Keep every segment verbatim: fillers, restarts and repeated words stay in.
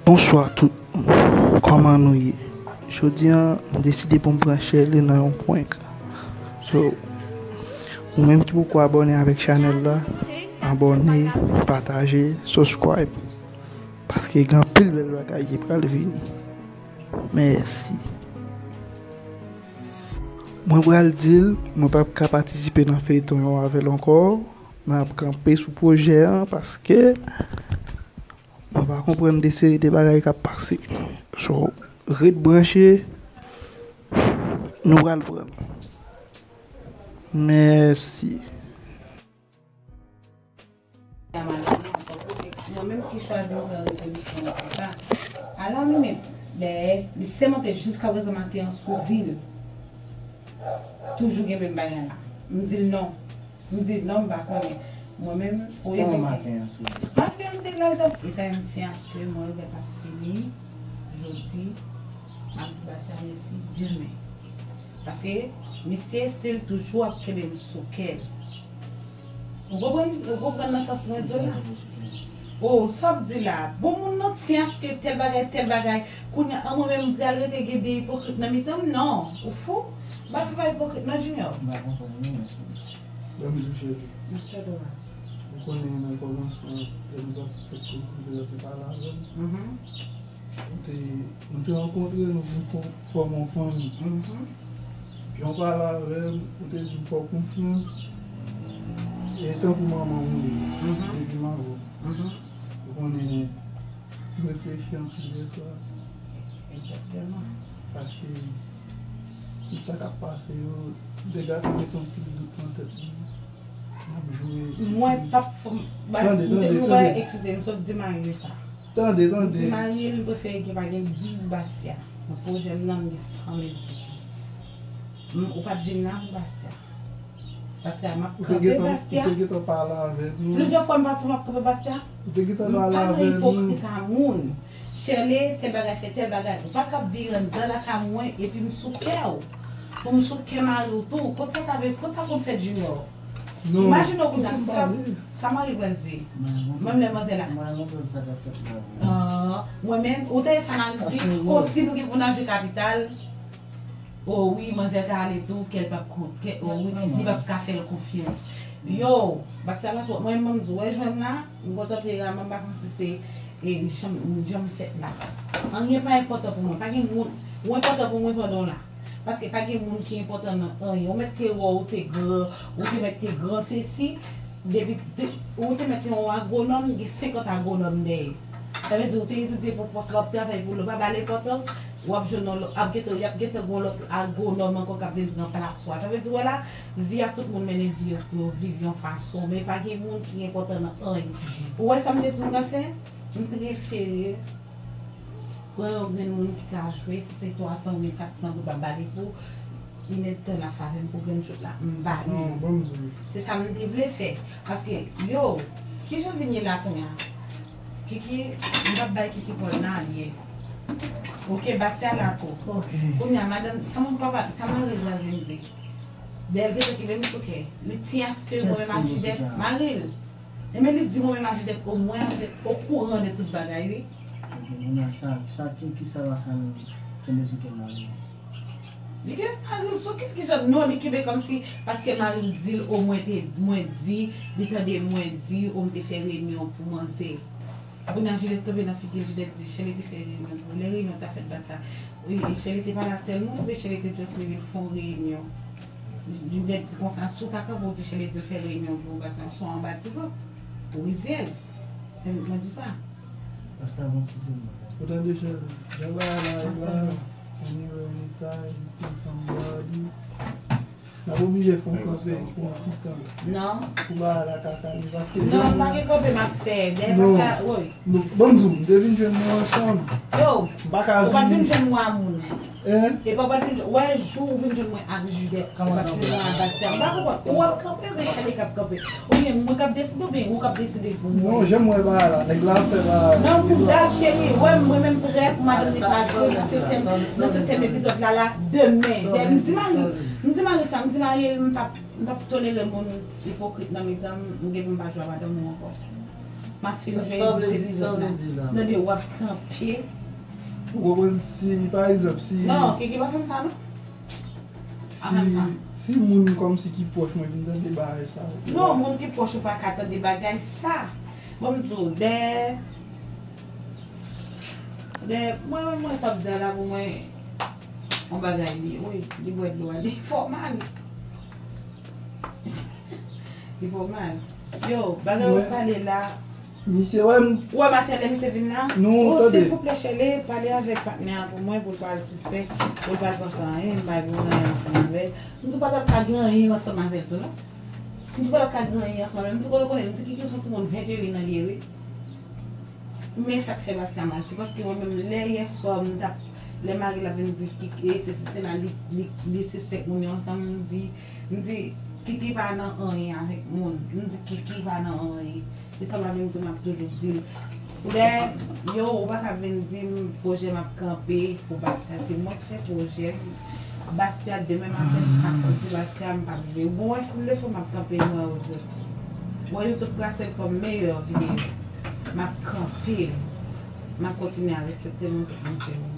Bonswa tout moun. Kòman nou ye? Jodi a, m deside pou m pran Sherley nan yon prank. So, ou menm ki poko abòne avèk chanèl la, abòne, pataje, subscribe. Paske gen anpil bèl bagay ki pral vini. Mèsi. Mwen pral di l, mwen p ap ka patisipe nan feyton yo avè l ankò. Mwen ap kanpe sou pwojè an paske mwen pa konprann de seri de bagay k ap pase. So, ret branche, nou pral pran. Mèsi. Mwen menm ki chwazi pran rezolisyon konsa. Alalimit, lè misye monte jiskaprezan maten an sou vil, toujou gen menm bagay la. M di l non. M di l non, m pa konnen. Mwen menm, oye. Kòman maten an sou vil? Maten an, m te la, l t ap. E sa, m ti achte, mwen, lè t ap fini, jodi, m ap di Basya mèsi, demen. Paske misye still toujou ap kenbe m sou kè l. Ou konprann, ou konprann nan sans mwen di w la? O, sa w ap di la? Bon, moun nan ti achte tèl bagay, tèl bagay. Kounye a, mwen menm, m pral rete gen de ipokrit nan mitan m? Non. Ou fou? M pa viv ak ipokrit, non, Junior. M pa konprann, non, mèsi. Ban m di w, cheri. M fè domaj. Ou konnen nan kòmansman, lè nou t ap fèk kouri, lè w te pale avè m. Mhm. Nou te, nou te rankontre, nou vin fò-, fòme yon fanmi. Mhm. Jan w pale avè m, ou te di m fè w konfyans. E tankou manman m ou ye, mhm, depi m avè w. Mhm. Ou konnen, m reflechi anpil de sa. Egzakteman. Paske tout sa k ap pase yo, m te gentan met yon ti dout nan tèt mwen. M ap jwe. Mwen p ap, tande, tande, tande. Eskize m, sot di Marie sa. Tande, tande. M di Marie, m prefere gen pa gen dis Basya. Nan pwojè m nan, m gen san mil. M, ou pa t vin la pou Basya. Basya, m ap kanpe Basya. Ou te gentan pale avèk nou. Plizyè fwa m pa tou m ap kanpe Basya. Ou te gentan pale avèk nou. M pa nan ipokrit a moun. Sherley, tèl bagay fè tèl bagay. Ou pa kab vire anndan lakay mwen epi m sou kè w. Pou m sou kè mari w tou. Kot sa ta vle, kot sa konn fèt Junior? Non. Imajine w kounye a, sa, sa mari pral di. Menm lè manzè la. Ah, mwen menm, ou tande sa mari di, o, si nou gen pou n al jwe kapital, o wi, manzè ta ale tou, kè l p ap kont, kè, o wi, li p ap ka fè l konfyans. Yo, Basya la twòp, mwen menm di w, wè jwenn la, m kontan peye la, men m pa konn si se, e, jan, jan m fèt la. Anyen pa enpòtan pou mwen, pa gen moun, ou enpòtan pou mwen pandan w la. Paske pa gen moun ki enpòtan nan anyen. Ou mèt te wè w te gran, ou te mèt te gran sesi, depi te, ou te mèt te yon agwonòm, gen senkant agwonòm dèyè. Sa vle di ou te etidye pou pòs la, w ap travay pou l, ou pa ba l enpòtans, w ap jwenn yon lòt, ap gentan, y ap gentan gen yon lòt agwonòm ankò k ap vin pran plas ou a. Sa vle di, wè la, vi a tout moun mennen vi yo pou yo viv yon fason, men pa gen moun ki enpòtan nan anyen. Ou wè sa m te di w m pral fè? M prefere pran yon grenn moun ki ka jwe, si se twa san oubyen kat san goud m ap ba li pou li met tan nan favè m pou grenn chòt la, m ba li. Non, ban m di w. Se sa m te vle fè. Paske, yo, kijan l vin ye la kounye a? Kiki, m p ap bay Kiki pòl nan alyè. Oke, Basya la tou. Oke. Kounye a, madanm, sa moun papa, sa mari l pral vin di? Dèyè l gentan kenbe m sou kè. Li ti aske mwen menm Ajidèt, mari l. Enben, li di mwen menm Ajidèt, o mwen Ajidèt okouran de tout bagay, wi. Ebyen, kounye a sa, sa ki, ki sa Basya menm kenbe sou kè mari l? Li kenbe mari l sou kè, kijan? Non, li kenbe kòmsi, paske mari l di l, o mwen te, mwen di, li tande mwen di, o m te fè reyinyon pou manzè. Kounye a, Jidèt tonbe nan figi l, Jidèt di, Sherley te fè reyinyon pou ou. Lè reyinyon ta fèt, Basya, e, e Sherley te pale ak tèl moun, oubyen Sherley te just leve l fè yon reyinyon? Jidèt di konsa, si w ta kanpe, w di Sherley di l fè reyinyon pou ou, Basya, w se yon anba divan. Ou rizyèz. Mwen di w sa. Ou tande, Sherley? Jan bagay la ye la, anywhere, anytime, you think somebody. N ap oblije fè yon kanpe pou yon ti tan. Non. Pou bagay la ka kalme, paske... Non, m pa gen kanpe m ap fè. Dèyè pa sa, woy. Non, ban m di w, m te vin jwenn nou ansanm. Yo, m pa ka vin. Ou pa t vin jwenn mwen a moun. Hein? Epi w pa t vin jwenn, wè, jou ou vin jwenn mwen ak Jidèt, ou pa t vin jwenn mwen ak Basya. M pa konprann. Ou ap kanpe, oubyen Sherley k ap kanpe? Oubyen mwen k ap deside, oubyen ou k ap deside pou mwen? Non, jan m wè bagay la, nèg la ap fè bagay la. Nan bouda l, cheri, wè, mwen menm prè pou madanm li ka jwe nan setyèm, nan setyèm epizòd la, la, demen. Dèyè, m di mari, m di mari sa, m di mari, m p ap, m p ap tolere moun ipokrit nan mitan m, m gen pou m pa jwe ak madanm ou ankò. M ap fin jwe dizizòt la. Tande, w ap kanpe. Ou konprann, si, pa egzanp, si. Non, Kiki pa fè m sa, non. Pa fè m sa. Si moun kòmsi ki pwòch mwen vin tande bagay sa. Non, moun ki pwòch ou pa ka tande bagay sa. Bon, m di w, dè, dè, mwen, mwen, mwen sa ap di a la pou mwen, yon bagay li, wi, li bwè dlo a, li fò mal. Li fò mal. Yo, bagay w ap pale la. Misye wè m. Ou wè maten lè misye vin la? Non, oh, tande. Silvouplè, Chèle, pale avèk patnè a pou mwen, pou l pa al sispèk, pou l pa al panse anyen, m pa gen anyen ansanm avè l. M di w pa t ap ka gen anyen ansanm avè l tou, non. M di w pa t ap ka gen anyen ansanm avè l. M di w konnen, konnen, m di Kiki se yon timoun venteyen an li ye, wi. Men sa k fè Basya mal, se paske mwen menm, lè yèswa, m t ap, lè mari l ap vin di Kiki, e, se, se, se la, li, li, li sispèk moun yo ansanm, m di, m di, Kiki pa nan anyen avèk moun. M di, Kiki pa nan anyen. Se sa m ap vin di, m ap toujou di l. Lè, yo, ou pa ka vin di m pwojè m ap kanpe pou Basya. Se mwen k fè pwojè m. Basya, demen maten, m pa konn si Basya, m p ap jwe. Bon, wè, si m defo, m ap kanpe, m wè ou soti. Mwen, YouTube klase l kòm meyè videyo. M ap kanpe l. M ap kontinye a respekte nou tout moun se moun.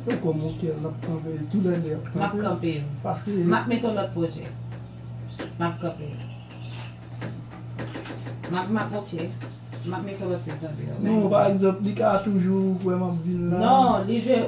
E kòm ou kè l ap kanpe, toulède ap kanpe. M ap kanpe l. Paske. M ap mete yon lòt pwojè. M ap kanpe l. M ap, m ap, ok. M ap mete yon lòt sèt kanpe. Non, pa egzanp, li ka toujou kwè m ap vin la. Non, li jwe.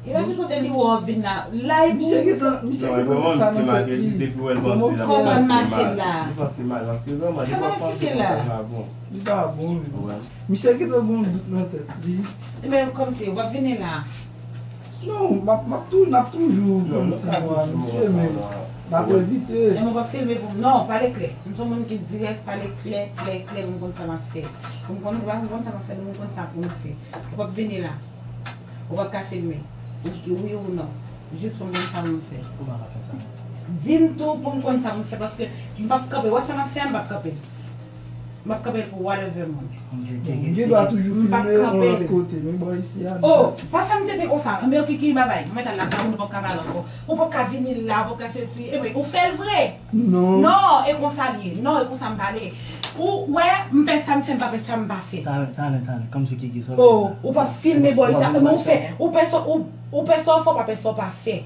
Li pa bezwen de li wè w vin la. Live. Misye gentan, misye gentan met sa nan tèt li. Kòman make l la? Sa pa fike la? Li pa bon. Misye gentan gen yon dout nan tèt li. Ebyen, kòmsi, w ap vini la. Non, m ap, m ap tou, n ap toujou kòmsi mwen a misye, men n ap evite. Ebyen, w ap filme pou m. Non, pale klè. M se yon moun ki dirèk, pale klè, klè, klè, m konn sa m ap fè. M konn, m konn sa m ap fè, m konn sa pou m fè. W ap vini la. Ou p ap ka filme. Ou di wi ou non. Jis pou m konn sa pou m fè. Ou pa ka fè sa. Di m tou pou m konn sa pou m fè, paske m p ap kanpe. Wè sa m ap fè a, m p ap kanpe. M ap kanpe pou whatever moun. Gen dwa toujou filme yon lòt kote, men bò isi a. Oh, pa fè m tete konsa. Ebyen, Kiki, babay. Mwen t al lakay ou, nou p ap ka pale ankò. Ou p ap ka vini la, ou p ap ka sesi. Ebyen, ou fè l vre. Non. Non, e konsa l ye. Non, e konsa m pale. Ou wè, m pè sa m fè, m pa pè sa m pa fè. Talè, talè, talè. Kòmsi Kiki sòt. Oh, ou p ap filme bò isi a. Men ou fè, ou pè sa, ou, ou pè sa w fè, ou pa pè sa w pa fè.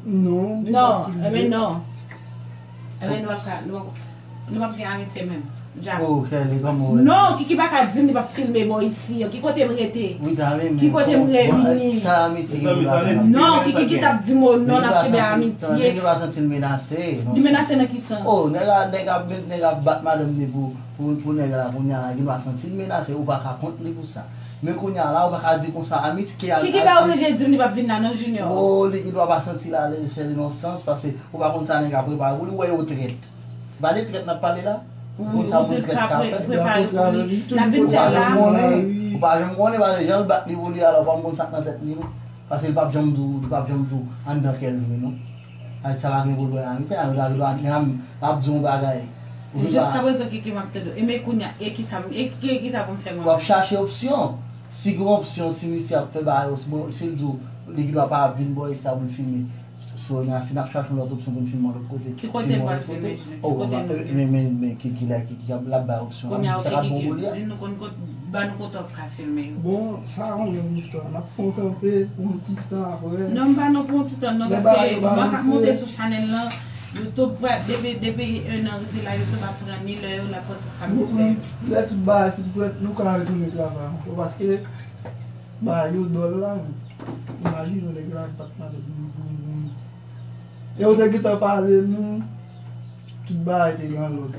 Non, non, ebyen non. Ebyen nou p ap ka, nou p ap, nou p ap gen amitye menm. Dja. Oh, Kelly, kòman w wè? Non, Kiki pa ka di m li p ap filme bò isi an. Ki kote m rete? Wi, ta renmen. Ki kote m revini? Sa amitye ki pou la fè? Non, Kiki ki t ap di m, oh, non, n ap kenbe amitye. Nèg la santi l menase. Li menase nan ki sans? Oh, nèg la, nèg ap, nèg ap bat madanm li pou, pou, pou nèg la, kounye a la, li pa santi l menase, ou pa ka kont li pou sa. Men kounye a la, ou pa ka di konsa, amitye a. Kiki pa oblije di m li p ap vin la non, Junior. Oh, li gen dwa pa santi l alèz, sèl nan yon sans, paske ou pa konn sa nèg la prepare pou li, ou wè yo trèt. Pa de trèt n ap pale la? Ou konn sa moun trèt ka fè? Prepare pou li. L ap vin fè l la. Ou pa janm konnen, ou pa janm konnen, paske jan l bat li pou li a la, ou pa konn sa k nan tèt li non. Paske li p ap janm di w, li p ap janm di w anndan kè l li non. Ay, sa pa gen pou l wè amitye, amitye, amitye, l ap di yon bagay. Jiskaprezan, Kiki, m ap tande w. E men kounye a, e kisa, e ki, e kisa pou m fè mwen? W ap chache opsyon. Si gen opsyon, si misye ap fè bagay, si bon, si l di w, li gen dwa pa ap vin bò isi a pou l filme. So, n a, si n ap chache yon lòt opsyon pou n filme yon lòt kote, filme yon lòt kote. Oh, men, men, men, ki, ki la, ki, ki ap, l ap bay opsyon. Kounye a, ok, Kiki, di nou konn kot, ba nou kote w ap ka filme yo. Bon, sa yon long istwa. N ap fè yon kanpe pou yon ti tan apre. Non, m pa non pou yon ti tan, non, paske mwen k ap monte sou chanèl lan, YouTube, depi, depi en an rive la, YouTube ap pran ni lè yo, l ap pran tout sa m fè. Lè tout bagay fin prèt, nou ka retounen travay ankò, paske bagay yo dòl la, men. Imajine w nèg la bat madanm li pou, pou, pou. E yo te gentan pale nou, tout bagay te gen lòd.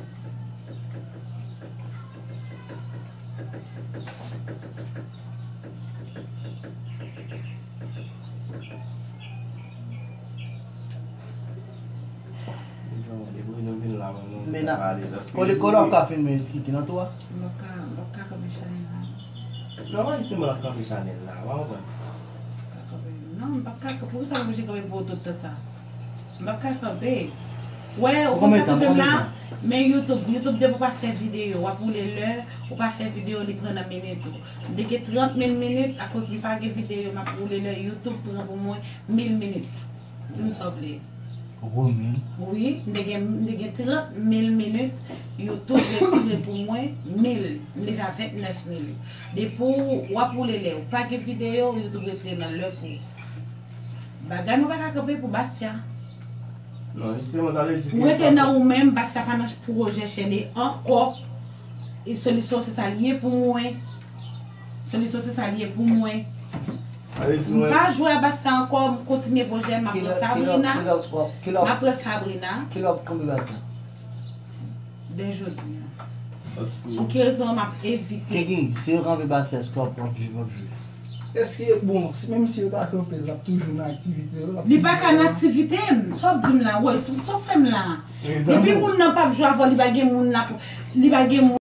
Depi nou vin la, mwen, mwen pale, paske kote, kote w ap ka filme Kiki nan tou a? M p ap ka, m p ap ka kanpe chanèl la. Non, mwen se mwen k ap kanpe chanèl la, w pa konprann? M p ap ka kanpe, non, m p ap ka kanpe. Poukisa m oblije kanpe pou ou tout tan sa? M p ap ka kanpe. Wè, ou konn sa k rive m la? Men YouTube, YouTube depi w pa fè videyo, w ap woule lè, ou pa fè videyo, li pran nan minit ou. M te gen trant mil minit, akoz m pa gen videyo, m ap woule lè, YouTube pran pou mwen mil minit. Di m sa w vle. Gwo mil. Wi, m te gen, m te gen trant mil minit, YouTube retire pou mwen mil, m rive a vennèf mil. Depi w ap woule lè, ou pa gen videyo, YouTube retire nan lè pou ou. Bagay mwen pa ka kanpe pou Bastia. Non, jisteman, ta vle di Ou rete nan ou menm, Bastia pa nan pwojè chèn e ankò. E solisyon se sa l ye pou mwen. Solisyon se sa l ye pou mwen. Ta vle di M mwen, pa jwe a Bastia ankò, m kontinye pwojè, m ap pran Sabrina. M ap pran Sabrina Kilè w ap kanpe Bastia? de jodi a. paske Pou ki rezon m ap evite? Kiki, si yo kanpe Bastia, èske w ap jwe, w ap jwe? Èske, bon, si, menm si yo ta kanpe l, l ap toujou nan aktivite yo? L ap Li pa ka toujou nan aktivite m. Sa w ap di m la? Woy, sa w fè m la? Mezanmi. Depi moun nan p ap jwe avè w, li pa gen moun la pou, li pa gen moun